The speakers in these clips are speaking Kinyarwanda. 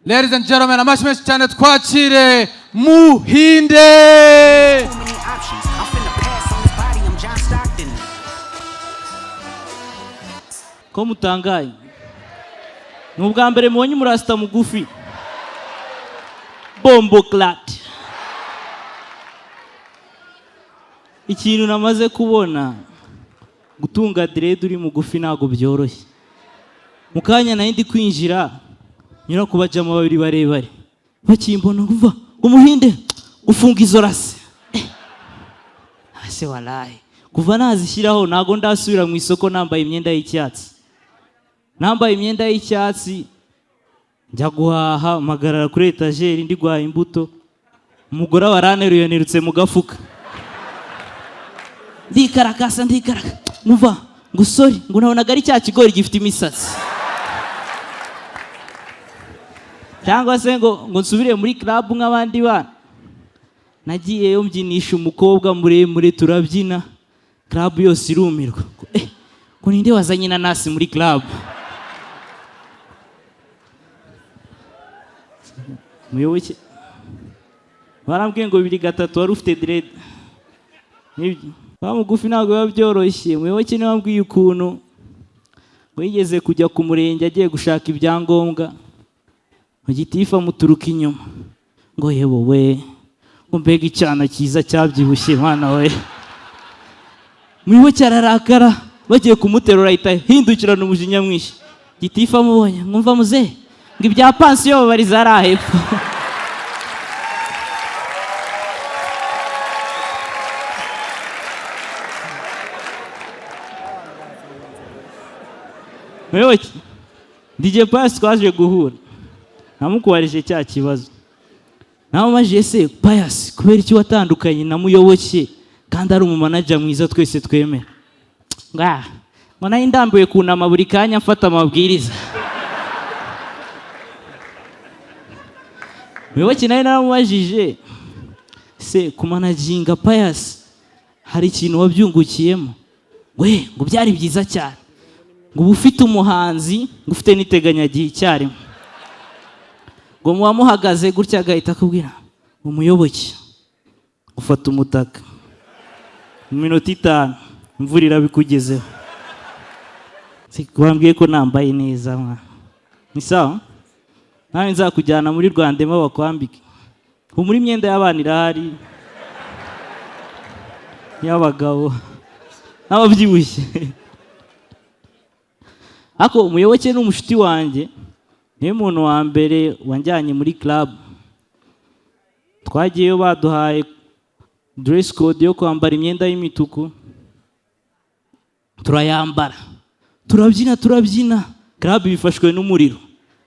Ladies and gentlemen, amashyi menshi cyane, twakire Muhinde. Too many options. I'm finna pass on this body. I'm John Stockton. Ko mutangaye? Ni ubwa mbere mubonye umurasita mugufi. Bomboclaat! Ikintu namaze kubona, gutunga dread uri mugufi ntabwo byoroshye. Mu kanya nari ndi kwinjira, nyura ku bajama babiri barebare, bakimbona ngo: "Uva ngo Muhinde, ufunga izo rase." Ase walayi, kuva nazishyiraho ntabwo ndasubira mu isoko nambaye imyenda y'icyatsi. Nambaye imyenda y'icyatsi njya guhaha, mpagarara kuri etajeri ndi guhaha imbuto, umugore aba aranteruye, nirutse mu gafuka, ndikarakasa, ndikaraka, nkuva ngo: "Sorry," ngo nabonaga ari cya kigori gifite imisatsi. Cyangwa se ngo nsubire muri club nk'abandi bana. Nagiyeyo mbyinisha umukobwa muremure, turabyina, club yose irumirwa. Ngo ninde wazanye inanasi muri club? Muyoboke, barambwiye ngo 2003 wari ufite dread. Nibyo, wa mugufi ntabwo biba byoroshye. Muyoboke niwe wambwiye ukuntu ngo yigeze kujya ku murenge agiye gushaka ibyangombwa, ngo gitifu amuturuka inyuma ngo: "Yewe we," ngo: "mbega icyana cyiza cyabyibushye, mwana we." Muyoboke ararakara, bagiye kumuterura ahita hindukirana umujinya mwinshi. Gitifu amubonye: "Mwumva muzehe," ngo: "ibya pansiyo babariza hariya hepfo." Muyoboke, DJ Pius twaje guhura, namukubarije cya kibazo namubajije: "Se Pius, kubera iki watandukanye na Muyoboke kandi ari umumanager mwiza twese twemera?" Ngo nari ndambiwe kunama buri kanya mfata amabwiriza. Muyoboke nawe naramubajije: "Se kumanaginga Pius hari ikintu wabyungukiyemo?" We ngo byari byiza cyane, ngo uba ufite umuhanzi, ngo ufite n'iteganyagihe icyarimwe, ngo muba muhagaze gutya agahita akubwira: "Umuyoboke, ufata umutaka, mu minota 5 imvura irabikugezeho." Wambwiye ko nambaye neza mwa. Ni sawa, nawe nzakujyana muri Rwandema bakwambike. Ubu muri imyenda y'abana irahari, y'abagabo n'ababyibushye. Ariko Umuyoboke ni umushuti wanjye, niwe muntu wa mbere wanjyanye muri club. Twagiyeyo baduhaye dress code yo kwambara imyenda y'imituku, turayambara, turabyina, turabyina, club bifashwe n'umuriro,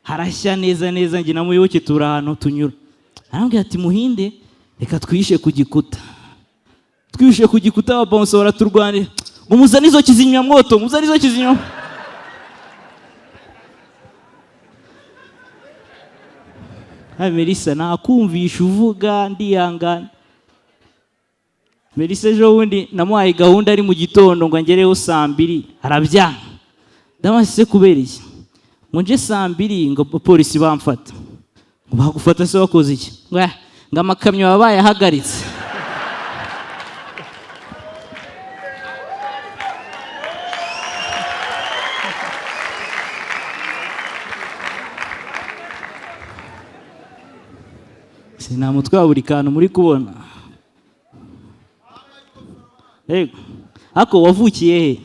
harashya neza neza. Njye na Muyoboke turi ahantu tunyura, arambwira ati: "Muhinde, reka twihishe ku gikuta." Twihishe ku gikuta, ababouncer baraturwanira ngo: "Muzane izo kizimyamwoto, muzane izo kizimyamwoto." Hai Melissa, nakumvisha uvuga ndihangana. Melissa ejo bundi namuhaye gahunda ari mu gitondo ngo angereho saa 2, arabyanga. Ndamase kubera iki? Ngo nje saa 2 ngo polisi bamfata. Ngo bagufata se wakoze iki? Ngo: "Ah, ngo amakamyo baba bayahagaritse." Sinamutwe wa buri kantu muri kubona. Yego. Ariko wavukiye he?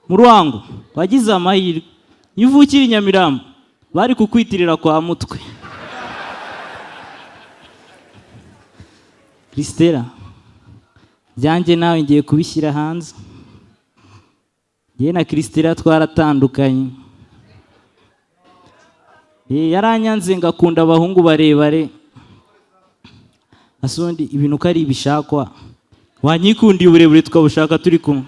Mu Ruhango. Wagize amahirwe. Iyo uvukira i Nyamirambo bari kukwitirira kwa Mutwe. Christella, byanjye nawe ngiye kubishyira hanze. Njye na Christella twaratandukanye. Yaranyanze ngakunda abahungu barebare. Asundi ibintu ko ari ibishakwa, wanyikundiye uburebure tukabushaka turi kumwe.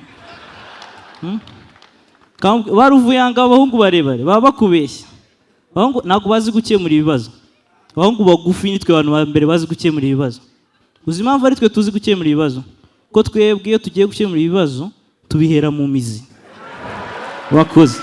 Baruvuyanga abahungu barebare baba bakubeshya. Abahungu ntabwo bazi gukemura ibibazo. Abahungu bagufi nitwe abantu ba mbere bazi gukemura ibibazo. Uzi impamvu ari twe tuzi gukemura ibibazo? Ko twebwe iyo tugiye gukemura ibibazo tubihera mu mizi. Wakoze.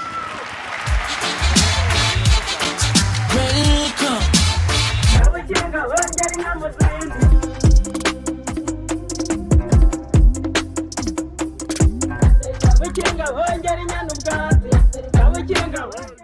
Kabukinga bongera inyana ubwatsi. Kabukinga bongera.